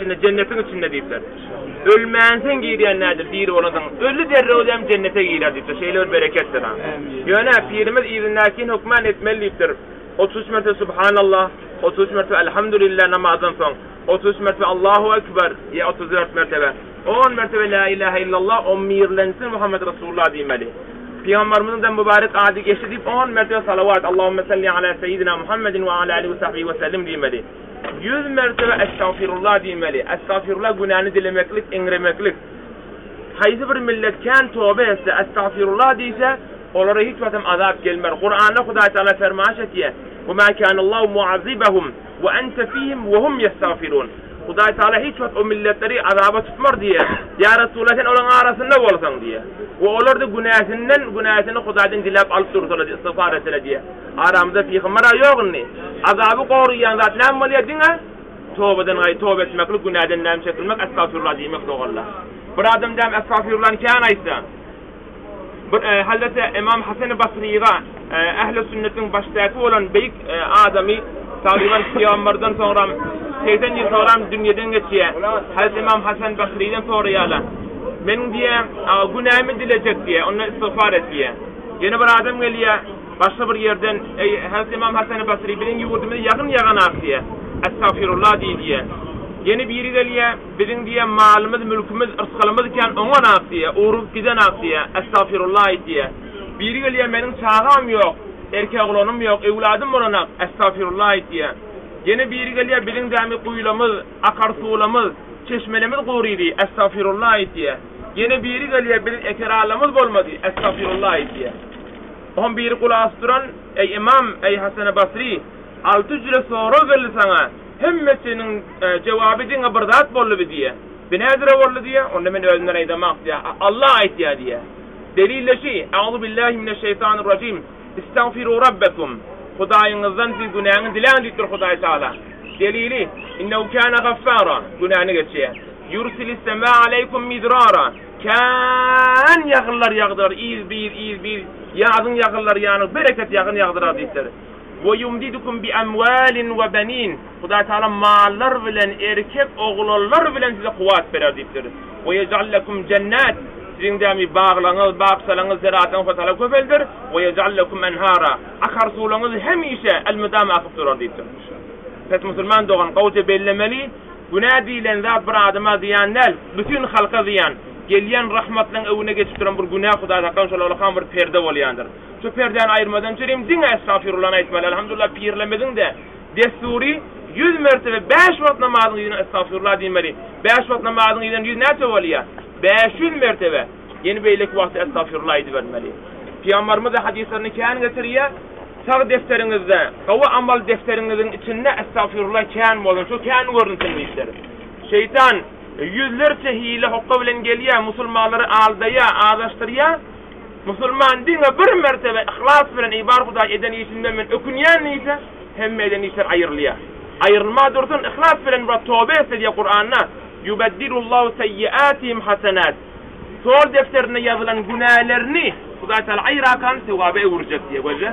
içinde, jennetiň içinde diýipdir. Ölmänsoň girýän nädir, diri bolansoň. Öldi derrew hem jennete girer diýipdir. Şeýle bir bereketdir ha. Ýöne pirimiz yzyndakyny hökman etmeli diýipdir. 33 mertebe Subhanallah, 33 mertebe Elhamdülillah namazdan soň, 33 mertebe Allahu Ekber, ýa 34 mertebe, on mertebe La ilahe illallah, on birlensin Muhammed Resulullah diýmeli. Pygamberimiziň de mübarek ady geçdi diýip on mertebe salawat, Allahümme salli ala seýidina Muhammedin we ala alihi we sahbihi we sellim diýmeli. 100 mertebe Estagfirullah diýmeli. Estagfirullah günäni dilemeklik, eňremeklik. Haýsy bir millet kän toba etse, Estagfirullah diýse, olara hiç wagtam azap gelmer. Kuranda Hudaý Taala fermaýyş etýär, Ve ma kanallahu muazzibahum ve ente fihim ve hum yestagfirun. Hudaý Taala hiç wagt o milletleri azaba tutmar diýýär. Ýa Resulallah sen olaryň arasynda bolsaň diýýär. We olar-da günäsinden günäsini Hudaýdan diläp alyp dursalar diýýär, istigfar etseler diýýär. Aramyzda pygamber-a ýok indi. Azaby goraýan zat näme bolýar diňe tobadan gaý toba etmeklik, günäden näme çekilmek, estagfirullah diýmek doganlar. Bir adam däm estagfirullany kän aýtsa, Bir Hazreti Ymam Hasan Basryga ähli sünnetiň başdaky bolan beýik adamy tagryban pygamberden soňram 80 ýyl soňram dünýeden geçýär. Hazreti Ymam Hasan Basrydan soraýarlar. Meniň diýýär, günämi dilejek diýýär, ondan istigfar et diýýär. Ýene bir adam gelýär, başga bir ýerden, eý Hazreti Ymam Hasan Basry, biziň ýurdumyzy ýagyn ýaganak diýýär. Estagfirullah diý diýýär. Ýene biri gelýär, Biziň diýýär, malymyz, mülkümiz, yrsgalymyz kän oňanak diýýär, ugrugyp gidenak diýýär, Estagfirullah aýt diýýär. Biri gelýär, meniň çagam ýok, erkek oglanym ýok, öwladym bolanak, Estagfirullah aýt diýýär. Ýene biri gelýär, biziň dämi guýulamyz, akar suwlamyz, çeşmelemiz gurydy, Estagfirullah aýt diýýär. Ýene biri gelýär, biziň ekeranlygymyz bolmady, Estagfirullah aýt diýýär. Oňa biri gulak asyp duran, Eý ymam, eý Hasany Basry, alty jüre sorag geldi saňa, Hemmesiniň jogaby diňe bir zat boldy bi diýýär. Bi nädire boldy diýýär, onda men özümden aýdamak diýýär. Allah aýtýar diýýär. Delil-de şi, Auzu billahi mineşşeýtanirrajim, Istagfiru rabbekum, Hudaýyňyzdan siz günäňi diläň diýipdir Hudaý Tagala. Delili, Innehu kana gaffara, günäni geçýär. Ýursilissemaa aleýkum midrara, kän ýagynlar ýagdyrar, yz-biz, yz-biz, ýazyň ýagynlary ýaly bereket ýagyn ýagdyrar diýipdir. We ýumdidukum bi amwalin we benin, Hudaý Tagala mallar bilen, erkek oglanlar bilen size kuwwat berer diýipdir. We ýej'al lekum jennat, siziň dämi baglaryňyz, bakjalaryňyz, zeraatlaryňyz Hudaý Tagala köpeldir. We ýej'al lekum enhara, akar suwlaryňyz hemişe, elmydama akyp durar diýipdir. Pes musulman dogan, gowja bellemeli, günä diýlen zat bir adama zyýan däl, bütin halka zyýan. Gelýän rahmatlaryň öňüne geçip duran bir günä Hudaý saklasyn şol ullakan bir perde bolýandyr. Şu perdäni aýyrmadan çürim diňe Estagfirullany aýtmaly Elhamdulillah pirlemiziňde dessury ýüz mertebe bäş wagt namazyň yzyna Estagfirullah diýmeli bäş wagt namazyň yzyna ýüz näçe bolýa 500 mertebe ýene beýleki wagtda Estagfirullah aýdybermeli Pygambarymyz-da hadyslarynda kän getirýä sag defteriňizde gowy amal defteriňiziň içinde Estagfirullah kän bolsun şu kän görünsin diýipdir şeýtan ýüzlerçe hile hokga bilen gelýä musulmanlary aldaýa azaşdyrýa Musulman diňe bir mertebe yhlas bilen Eý bar Hudaý eden işimden men ökünýän diýse, hemme eden işler aýrylýar. Aýrylma dursun yhlas bilen bir toba etse diýýär Kuranda, Ýubeddilullahu seýýiatihim hasenat. Sol defterinde ýazylan günälerini Hudaý Taala aýrakan sogaba öwürjek diýýär gözle.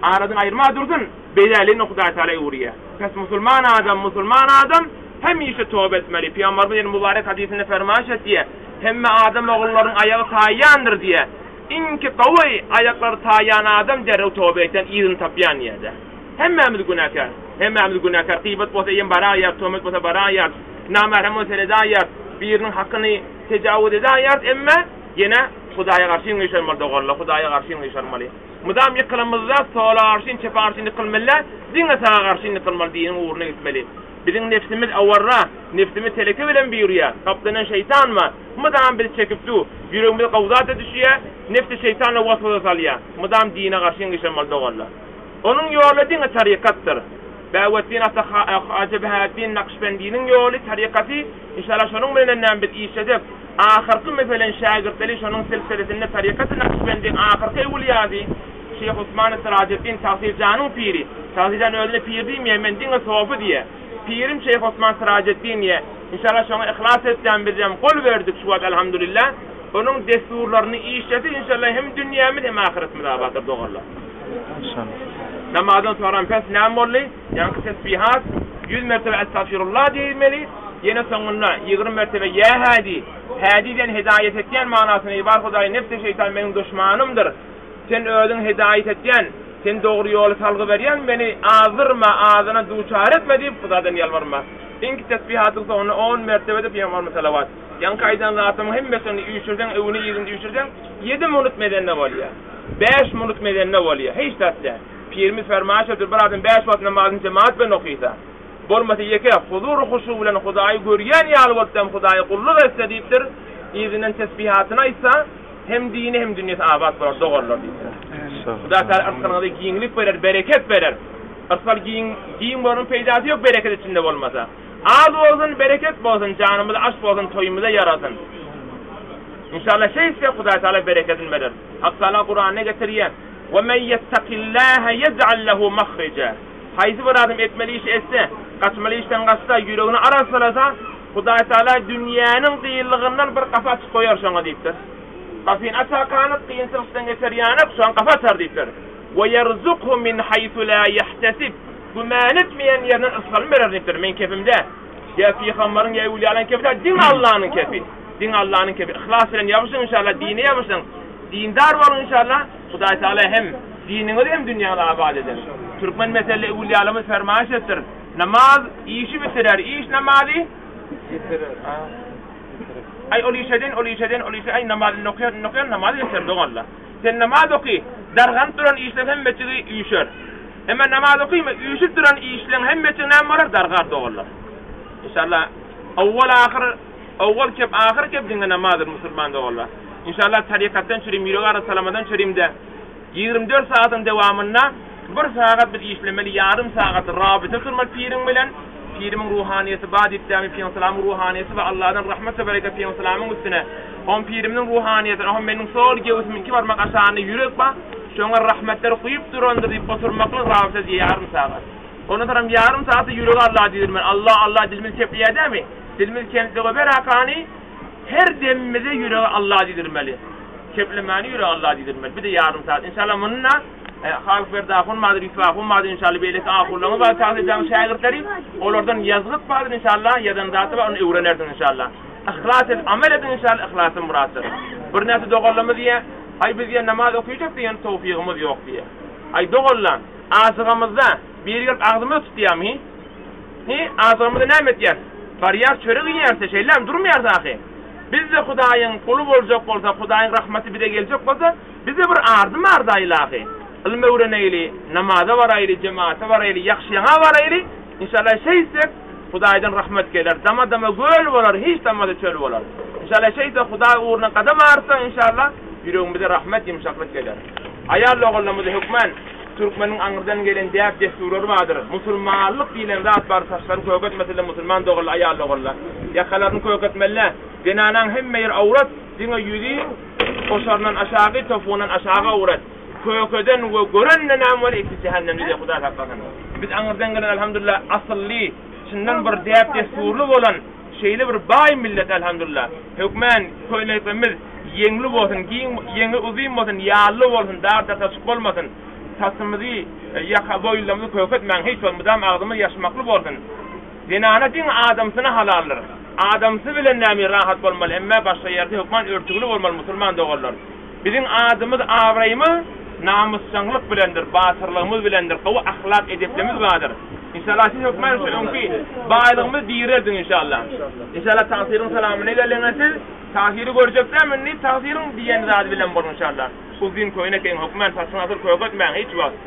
Aradan aýyrma dursun, beýläligini Hudaý Taala öwürýär. Pes musulman adam, musulman adam hemişe toba etmeli. Pygamberimiz ýene mübarek hadysynda fermaýyş etýär. Hemme adam ogullaryň aýagy taýýandyr diýýär. Iňki gowy aýaklary taýýan adam derrew toba etýän, yzyny tapýan diýýär-de. Hemmämiz günäkär. Hemmämiz günäkär. Gybat bolsa eýem baraýýar, töhmet bolsa baraýýar, namährem bolsa seredäýýär, biriniň hakyny tejawuz edäýýär, emme ýene Hudaýa garşy gyşarmaly doganlar, Hudaýa garşy gyşarmaly. Mydam ýykylanymyzda sola garşy, çepe garşy ýykylmaly däl, diňe saga garşy ýykylmaly, diniň ugruna gitmeli. Biziň nebsimiz awarra, nebsimiz teleke bilen buýurýar. Gaplanan şeýtan bar. Mydam bizi çekip dur. Ýüregimize gowy zat-da düşýär, nebsi şeýtan-da waswasa salýar. Mydam dine garşy gyşarmaly doganlar. Onuň ýoly diňe tarykatdyr. Bäweddin ata Haja Behäeddin Nakşbendiniň ýoly, tarykaty, inşallah şonuň bilenem näme biz işlejek. Ahyrky meselen şägirtleri şonuň silsilesinde tarykaty Nakşbendiň ahyrky öwülýasy Şeýh Osman Syrajeddin Tagsyjanyň piri. Tagsyjan özüne pir diýmeýär, men diňe sofy diýýär. Pirim Şeýh Osman Syrajeddin diýýär. Inşallah şoňa yhlas etýän bizem gol berdik şu wagt elhamdülillah. Onuň dessurlaryny işlesek inşallah hem dünýämiz hem ahyretimiz abatdyr doganlar. Inşallah. Namazdan soňram pes näme boldy? Ýaňky tesbihat, ýüz mertebe estagfirullah diýmeli. Ýene soňunda 20 mertebe Ýa Hädi, Hädi diýen hedaýat etýän manasyna eý bar Hudaý nebsi şeýtan meniň duşmanymdyr. Sen özüň hedaýat etýän, sen dogry ýoly salgy berýän meni azdyrma, azyna duçar etme diýip Hudadan ýalbarma. Iňki tesbihatyň soňunda on mertebe-de Pygamberimize salawat. Ýaňky aýdan zatlarymyň hemmesini üýşürseň, öwüni yzyny üýşürseň, ýedi munut medende bolýar. Bäş munut medende bolýar. Hiç zat däl. Pirimiz fermaýyş edipdir, bir adam bäş wagt namazyny jemagat bilen okysa, bolmasa ýeke, huzur-huşu bilen Hudaýy görýän ýaly bolup hem Hudaýa gulluk etse diýipdir, yzyndan tesbihatyny aýtsa, hem dini hem dünýesi abat bolar, doganlar diýipdir. Hudaý Tagala yrsgalyňyza giňlik berer, bereket berer. Yrsgal giň, giň bolanyň peýdasy ýok bereket içinde bolmasa. Az bolsun, bereket bolsun, janymyz aç bolsun, toýumyza ýarasyn. Inşallah şeýtsek Hudaý Tagala berekedini berer. Hak Tagala Kuranda getirýär, Ve men ýettakillaha ýej'al lehu mahreja. Haýsy bir adam etmeli işi etse, gaçmaly işden gaçsa, ýüregini arassalasa, Hudaý Tagala dünýäniň gynlygyndan bir gapy açyp goýar şoňa diýipdir. Gapyny açarkanyk kynçylykdan geçer ýanyk, şoň gapy açar diýipdir. Ve ýerzukhu min haýsu la ýahtesib. Güman etmeýän ýerinden yrsgalyny berer diýipdir. Meň kepim däl. Ýa pygambaryň ýa öwlüýalaryň kepi däl, diňe Allanyň kepi. Diňe Allanyň kepi. Yhlas bilen ýapyşyň inşallah, dine ýapyşyň. Dindar boluň inşallah. Hudaý Tagala hem diniňizi hem dünýäňizi abat eder. Türkmen meselli öwlüýalarymyz fermaýyş etdir. Namaz işi bitirer, iş namazy bitirer. Aý ol iş eden, ol iş eden, ol iş aý namaz indi okaýar, indi okaýar, namaz geçer doganlar. Sen namaz oky, darganyp duran işleň hemmejigi üýşer. Emma namaz okyma, üýşüp duran işleň hemmejigi näme bolar, dargar doganlar. Inşallah owwal ahyr, owwal kep, ahyr kep diňe namazdyr musulman doganlar. Inşallah tarykatdan çürim, ýürek arassalamadan çürimde 24 sagatyň dowamynda bir sagat biz işlemeli, ýarym sagat rabita turmaly piriň bilen. Pirimiň ruhaniýeti bar diýip dämi Pygamsalamyň ruhaniýeti bar Allahdan rahmet we bereket Pygamsalamyň üstüne. Oň piriminiň ruhaniýeti, oňa meniň sol göwsümiň iki barmak aşagynda ýürek bar, şoňa rahmetler guýup durandyr diýip oturmaklyk rabita diýýär ýarym sagat. Ondan soňam ýarym sagatda ýüregi Allah diýdirmeli. Allah Allah dilimiz kepleýär dämi? Dilimiz kemsige ber hakany her demimize ýüregi Allah diýdirmeli. Keplemäni ýüregi Allah diýdirmeli. Bir-de ýarym sagat. Inşallah munda Halyk Berdi ahun bardyr, Ýusup ahun bardyr, inşallah beýleki ahunlaryňyz bar, Tagsyr jaň şägirtleri, olardan ýazgyt bardyr inşallah, ýazan zady bar, ony öwrenersiň inşallah. Yhlas edip amel ediň inşallah, yhlasy myratdyr. Bir näçe doganlarymyz diýýär, aý biz diýýär namaz okyjak diýýär, towfygymyz ýok diýýär. Aý doganlar, ajygamyzda biri gelip agzymyzy tutýarmy hi? Hi, ajygymyzda näme etýäris? Barýar çörek iýýäris-de, şeýlemi, durmaýarys ahy. Biz-de Hudaýyň guly boljak bolsak, Hudaýyň rahmaty bize geljek bolsa, Bize bir ardym arda ylahy. Ylym öwreneýli, namaza baraýly, jemata baraýly, ýagşyňa baraýly, inşallah şeýtsek Hudaýdan rahmet geler, dama-dama göl bolar, hiç damasa çöl bolar. Inşallah şeýtsek Hudaý ugruna gadam artsak inşallah ýüregimize rahmet, ýumşaklyk geler. Aýal doganlarymyza hökmän türkmeniň aňyrdan gelen däp-dessurlary bardyr. Musulmanlyk diýlen zat bar, saçlaryny köketmesede musulman doganlar, aýal doganlar ýakalaryny köketmeli. Zenanaň hemme ýeri awrat, diňe ýüzi Goşaryndan aşagy, topugyndan aşagy awrat. Kökeden we görenden näme bolýar, ikisi jähennemde diýýär, Hudaý saklasyn. Biz aňyrdan gelen alhamdulillah asylly, çyndan bir däp-dessurly bolan şeýle bir baý millet alhamdulillah. Hökmän köýneklerimiz ýeňli bolsun, giň, ýeňi uzyn bolsun, ýally bolsun, dar-dartaşyk bolmasyn. Saçymyzy, ýaka boýunlarymyzy köketmäň hiç wagt, mydam agzymyz ýaşmakly bolsun. Zenana diňe adamsyna halaldyr. Adamsy bilen näme rahat bolmaly emme başga ýerde hökman örtügli bolmaly musulman doganlar. Biziň adymyz abraýymyz namysjaňlyk bilendir batyrlygymyz bilendir gowy ahlak edeplimiz bardyr. Inşallah siz hökman şu öňki baýlygymyzy direldiň inşallah. Inşallah tagsyryň salamyna geldiňiz siz tagsyry görjek däl indi tagsyryň diýen zady bilen boluň inşallah. Uzyn köýnek geýiň hökman saçyňy asyl köketmäň hiç wagt.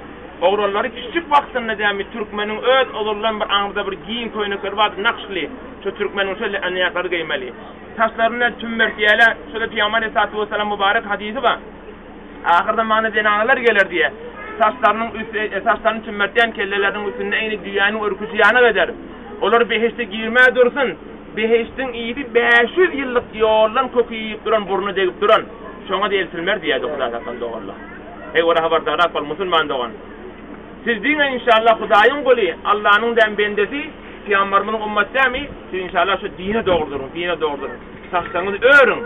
Oglanlary kiçijik wagtynda dämi türkmeniň öz ozaldan bir aňyrda bir giň köýnekleri bardy nakşly şo türkmeniň şo anýaklary geýmeli. Saçlaryny tümmertýäler şo-da Pygamber aleyhissalatu wessalam mübarek hadysy bar. Ahyr zamanda zenanalar geler diýe. Saçlarynyň üsti saçlaryny tümmertýän kelleleriniň üstünde eýni düýäniň ürküji ýanyk eder. Olar behişde girmä dursun. Behişdiň ysy 500 ýyllyk ýoldan köki iýip duran burna degip duran. Şoňa-da eltilmer diýýärdi Hudaý saklasyn doganlar. Eý ora habardarrak bol musulman dogan. Siz diňe inşallah Hudaýyň guly, Allanyň däm bendesi, Pygambarymyzyň ummaty dämi? Siz inşallah şu dine dogry duruň, dine dogry duruň. Saçlaryňyzy örüň.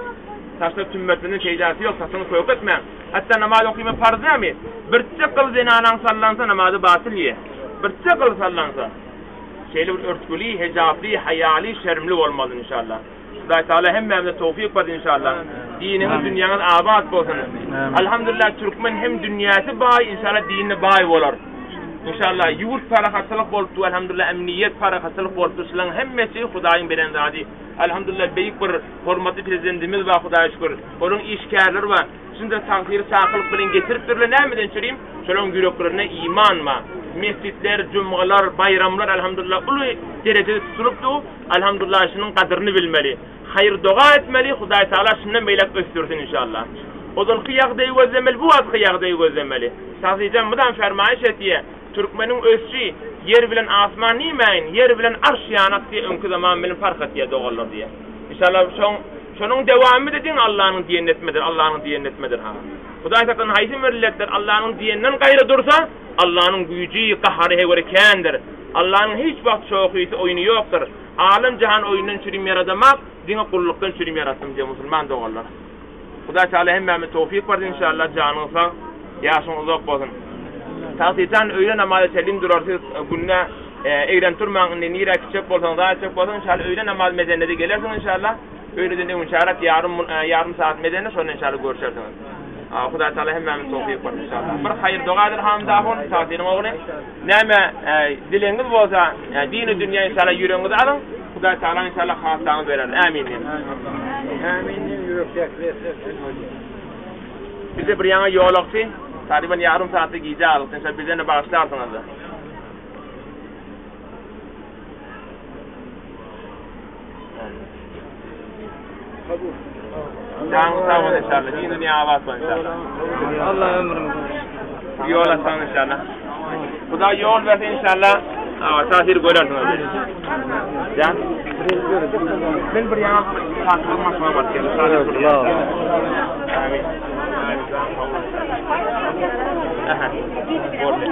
Saçlar tümmertmeden peýdasy ýok, saçyňyzy köketmäň. Hatda namaz okyma parz dämi? Birçe gyl zenanaň sallansa namazy batyl ýe. Birçe gyl sallansa. Şeýle bir örtgüli, hejaply, haýaly, şermli bolmaly inşallah. Hudaý Taala hemmämize towfyk bersin inşallah. Diniňiz, dünýäňiz abat bolsun. Alhamdulillah türkmen hem dünýäsi baý, inşallah dini baý bolar. Inşallah ýurt parahatçylyk bolupdy, alhamdulillah emniýet parahatçylyk bolupdy. Şularyň hemmesi Hudaýyň beren zady. Alhamdulillah beýik bir hormatly prezidentimiz bar Hudaýa şükür. Onuň işgärleri bar. Şunda tagsyry çakylyk bilen getiripdirler nämeden çürim? Şolaryň ýüreklerinde iman bar. Mesjitler, jumgalar, baýramlar alhamdulillah uly derejede tutulypdy. Alhamdulillah şunuň gadyryny bilmeli. Haýyr doga etmeli Hudaý Tagala şundan beýläk ösdürsin inşallah. Ozalky ýagdaýy gözlemeli bu wagtky ýagdaýy gözlemeli. Tagsyjan mydam fermaýyş etýä. Türkmeniň ösşi ýer bilen asman diýmäýin ýer bilen arş ýanak diýe öňki zaman bilen parh etýä doganlar diýe. Inşallah şoň şonuň dewamy-da diňe Allanyň diýenini etmedir Allanyň diýenini etmedir ha. Hudaý saklasyn haýsy milletler Allanyň diýeninden gaýra dursa Allanyň güýji gahary heweri kändir. Allanyň hiç wagt şohysy oýny ýokdur. Alem jahan oýundan çürim ýaradamak diňe gullukdan çürim ýaratdym diýe musulman doganlar. Hudaý Taala hemmämize towfyk bersin inşallah janyň sag ýaşyň uzak bolsun. Tagsyjan öýle namaza çenli durar siz günde eglenip durmaň indi nirä gitjek bolsaň zat etjek bolsaň inşallah öýle namaz mezennede gelersiň inşallah öýleden öňünçäräk ýarym ýarym sagat mezenne şonda inşallah görşersiňiz. Hudaý Taala hemmämize towfyk bersin inşallah. Bir haýyr doga eder Hamid ahun Tagsynyň ogly. Näme dilegiňiz bolsa dini dünýä inşallah ýüregiňize alyň. Hudaý Taala inşallah hasaňyzy berer. Ämin diýiň. Ämin diýiň ýürekdäki sesler bolýar. Bize bir ýaňa ýolagçy, taryban ýarym saatda gijä galypdy. Inşallah bizden-de bagyşlarsyňyz. Janyňyz sag bolsun inşallah. Din dünýä abat bolsun inşallah. Allah ömrüňizi uzyn. Ýol açsyn inşallah. Hudaý ýol berse inşallah. Täsir görersiňiz. Jan. Men bir ýaňa saatlyk maşyna baryp geldim. Amin. Aha. Boldy.